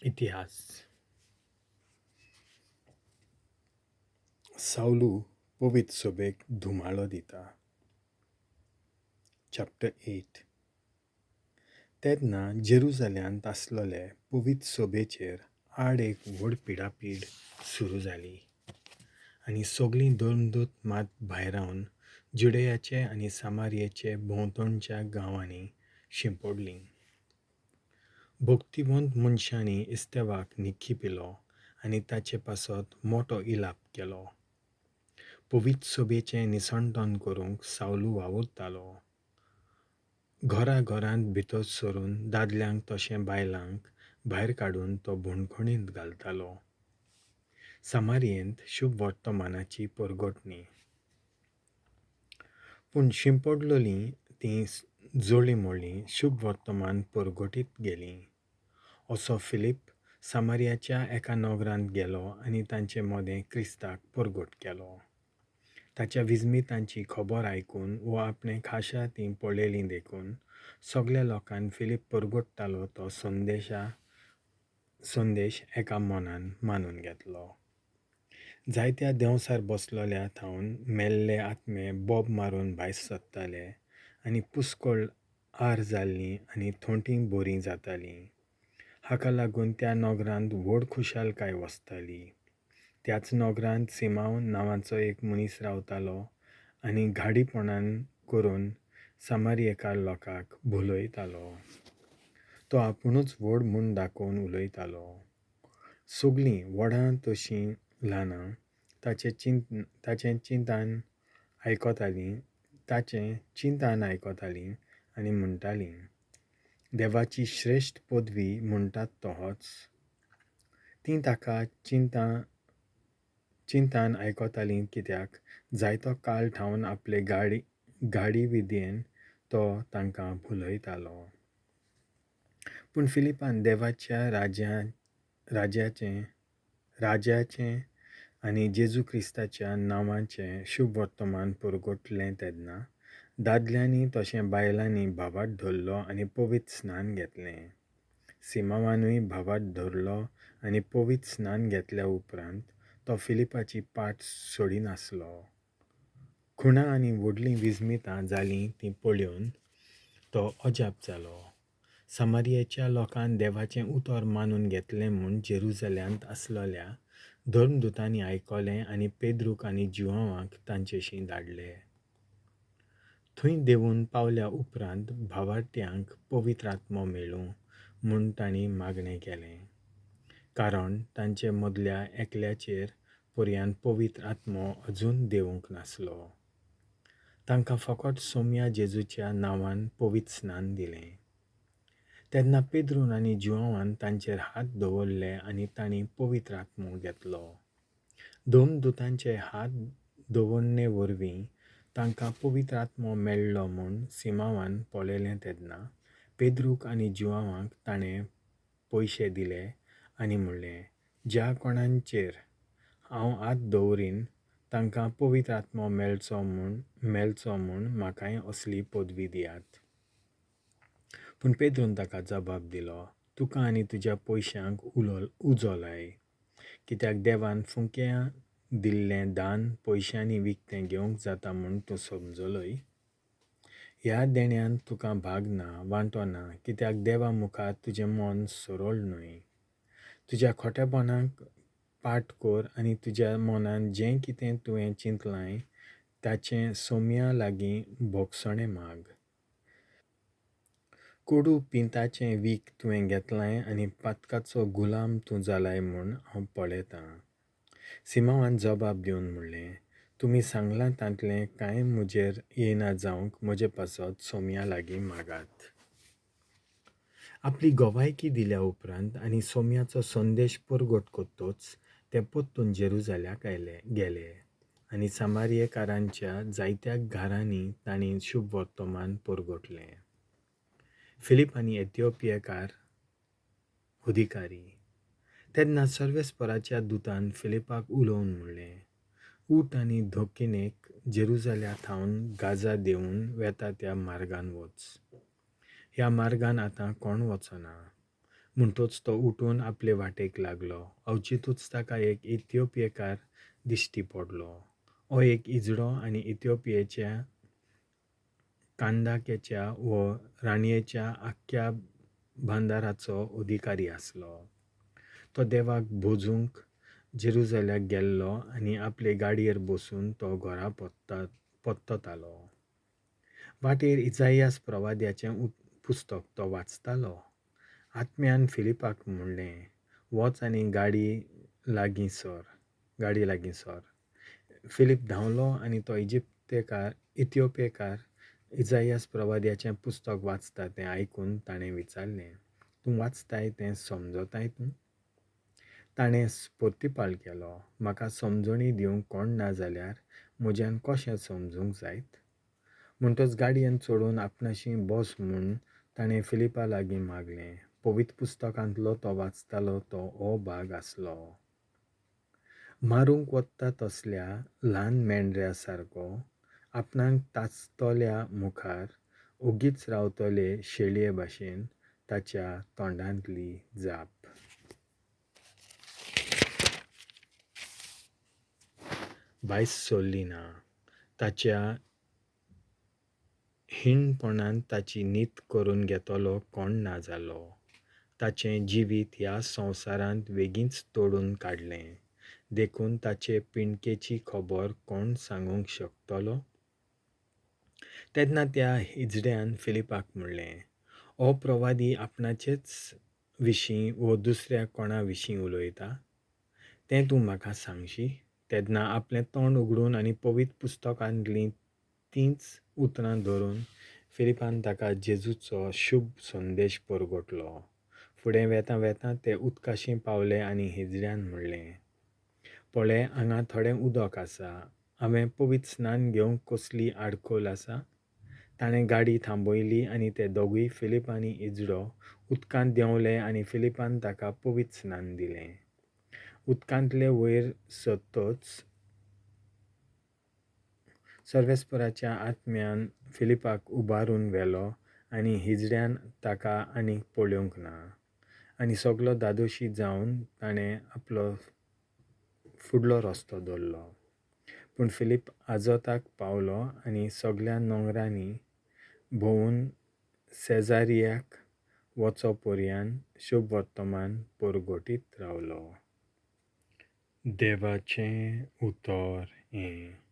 इतिहास. सावलू पवित्र सभेक धुमाळो दिता. चॅप्टर 8. तेन्ना जेरुजाल्यांत आसलोले पवित्र सभेचेर आड एक व्हड पिडापीड सुरू जाली आनी सगळीं धर्मदूत मात भायरावन जुडेयाचे आनी सामारियेचे भोंवतणच्या गांवांनी शिंपडलीं. भक्तिवंत मनशांनी इस्तेवाक निखिपिलो आनी ताचे पासत मोटो इलाप केलो. पवित्र सभेचें निसंटन करूंक सावलू वावुरतालो. घरा घरांत भितर सरून दादल्यांक तशें बायलांक भायर काडून तो बंदखणींत घालतालो. सामारियेंत शुभ वर्तमानाची परगटणी. पूण शिंपडलोलीं तीं जळींमळीं शुभ वर्तमान परगटीत गेलीं. असो फिलीप सामारियाच्या एका नगरांत गेलो आनी तांचे मदें क्रिस्ताक परगट केलो. ताच्या विस्मितांची खबर आयकून वो आपणें खाशा तीं पळयलीं देखून सगल्या लोकान फिलीप परगट्टालो तो संदेश एका मनान मानून घेतलो. जायत्या देंवसार बसलोल्या थावन मेल्ले आत्मे बोब मारून भायर सरताले आनी पुस्कळ आर जाल्लीं आनी थोंटीं बरीं जातालीं. हाका लागून त्या नगरांत व्हड खुशालकाय वसताली. त्याच नगरांत सिमांव नांवाचो एक मनीस रावतालो आनी घाडीपणान करून सामारियेकार लोकांक भुलयतालो. तो आपुणूच व्हड म्हूण दाखोवन उलयतालो. सगलीं व्हडां तशीं ल्हानां ताचें चिंतान आयकतालीं ताचें चिंतान आयकतालीं आनी म्हणटालीं, देवाची श्रेश्ठ पदवी म्हणटात तो होच. तीं ताका चिंतान आयकतालीं कित्याक जायतो काळ थावन आपले गाडी विद्येन तो तांकां भुलयतालो. पूण फिलिपान देवाच्या राज्याचें आनी जेजू क्रिस्ताच्या नांवाचें शुभ वर्तमान परगटलें तेन्ना दादल्यांनी तशें बायलांनी भावार्थ धरलो आनी पवित्र स्नान घेतलें. सिमांवानूय भावार्थ धरलो आनी पवित्र स्नान घेतल्या उपरांत तो फिलिपाची पाट सोडिनासलो. खुणां आनी व्हडलीं विस्मितां जालीं तीं पळोवन तो अजाप जालो. सामारियेच्या लोकान देवाचें उतर मानून घेतलें म्हूण जेरुजाल्यांत आसलोल्या धर्मदुतांनी आयकलें आनी पेद्रूक आनी जुआंवाक तांचेशीं धाडले. थंय देंवून पावल्या उपरांत भावार्त्यांक पवित्र आत्मो मेळूं म्हूण तांणी मागणें केलें. कारण तांचे मदल्या एकल्याचेर पर्यान पवित्र आत्मो अजून देंवूंक नासलो. तांकां फकत सोम्या जेजूच्या नांवान पवित्र स्नान दिलें. तेन्ना पेद्रून आनी जुआंवान तांचेर हात दवरले आनी तांणी पवित्र आत्मो घेतलो. धर्मदुतांचे हात दवरणे वरवीं तांकां पवित्र आत्मो मेळ्ळो म्हूण सिमांवान पळयलें तेन्ना पेद्रूक आनी जुआंवाक ताणें पयशे दिले आनी म्हणलें, ज्या कोणाचेर हांव हात दवरीन तांकां पवित्र आत्मो मेळचो म्हूण म्हाकाय असली पदवी दियात. पूण पेद्रून ताका जबाब दिलो, तुका आनी तुज्या पयशांक उजो लाय, कित्याक देवान फुंकया दिल्लें दान पयशांनी विकतें घेवंक जाता म्हूण तूं समजलोय? ह्या देण्यांत तुका भाग ना, वांटो ना, कित्याक देवा मुखार तुजें मन सरळ न्हय. तुज्या खोटेपणाक पाट कर आनी तुज्या मनांत जें कितें तुवें चिंतलांय ताचें सोम्या लागीं भोगसणें माग. कोडू पिंताचें वीख तुवें घेतलांय आनी पातकाचो गुलाम तूं जालाय म्हूण हांव पळेतां. सिमांवान जबाब दिवन म्हणलें, तुमी सांगलां तांतलें कांय म्हजेर येयना जावंक म्हजे पासत सोम्या लागीं मागात. आपली गवायकी दिल्या उपरांत आनी सोम्याचो संदेश परगट करतच ते परतून जेरुजाल्याक गेले आनी सामारियेकारांच्या जायत्या घरांनी तांणी शुभ वर्तमान परगटलें. फिलीप आनी एथिओपियाकार अधिकारी. तेन्ना सर्वेस्पराच्या दुतान फिलिपाक उलोवन म्हणलें, उठ आनी दक्षिणेक जेरुजाल्या थावन गाजा देंवून वेता त्या मार्गान वच. ह्या मार्गान आतां कोण वचना. म्हणटच तो उठून आपले वाटेक लागलो. अवचितूच ताका एक इथिओपियेकार दिश्टी पडलो. हो एक इजडो आनी इथिओपियेच्या कांदाकेच्या वो राणयेच्या आख्ख्या भांदाराचो अधिकारी आसलो. तो देवाक भोजूंक जेरुजल्याक गेल्लो आनी आपले गाडयेर बसून तो घरा परततालो. वाटेर इजाइयास प्रवाद्याचें पुस्तक तो वाचतालो. आत्म्यान फिलिपाक म्हणलें, वच आनी गाडी लागीं सर. फिलीप धांवलो आनी तो इथिओपियेकार इजाइयास प्रवाद्याचें पुस्तक वाचता तें आयकून ताणें विचारलें, तूं वाचताय तें समजताय तूं? ताणें प्रतिपाल केलो, म्हाका समजणी दिवंक कोण ना जाल्यार म्हज्यान कशें समजूंक जायत? म्हणटच गाडयेन चडून आपणाशी बस म्हूण ताणें फिलिपा लागीं मागलें. पवित्र पुस्तकांतलो तो वाचतालो तो हो भाग आसलो. मारूंक वता तसल्या ल्हान मेंढऱ्या सारको आपणाक ताचतल्या मुखार ओगीच रावतले शेळये भाशेन ताच्या तोंडांतली जाप. भायस सोल्ली ना. ताच्या हीणपणान ताची नीत करून घेतलो कोण ना जालो. ताचें जिवीत ह्या संवसारांत वेगींच तोडून काडलें, देखून ताचे पिंडकेची खबर कोण सांगूंक शकतलो? तेन्ना त्या हिजड्यान फिलिपाक म्हणलें, हो प्रवादी आपणाचेच विशीं वो दुसऱ्या कोणा विशीं उलयता तें तूं म्हाका सांगशी? तेन्ना आपलें तोंड उगडून आनी पवित्र पुस्तकांतलीं तींच उतरां धरून फिलिपान ताका जेजूचो शुभ संदेश परगटलो. फुडें वेतां वेतां ते उदकाशी पावले आनी हिजड्यान म्हणलें, पळय हांगा थोडें उदक आसा, हांवें पवित्र स्नान घेवंक कसली आडखळ आसा? ताणें गाडी थांबयली आनी ते दोगूय फिलीप आनी इजडो उदकांत देंवले आनी फिलिपान ताका पवित्र स्नान दिलें. उदकांतले वयर सरतच सर्वेस्पराच्या आत्म्यान फिलिपाक उबारून व्हेलो आनी हिजड्यान ताका आनीक पळोवंक ना. आनी सगलो धादोशी जावन ताणें आपलो फुडलो रस्तो धरलो. पूण फिलीप आजोताक पावलो आनी सगल्या नोंगरांनी भोंवून सेजारियाक वचो पर्यान शुभ वर्तमान परगटीत रावलो. देवाचें उतर हें.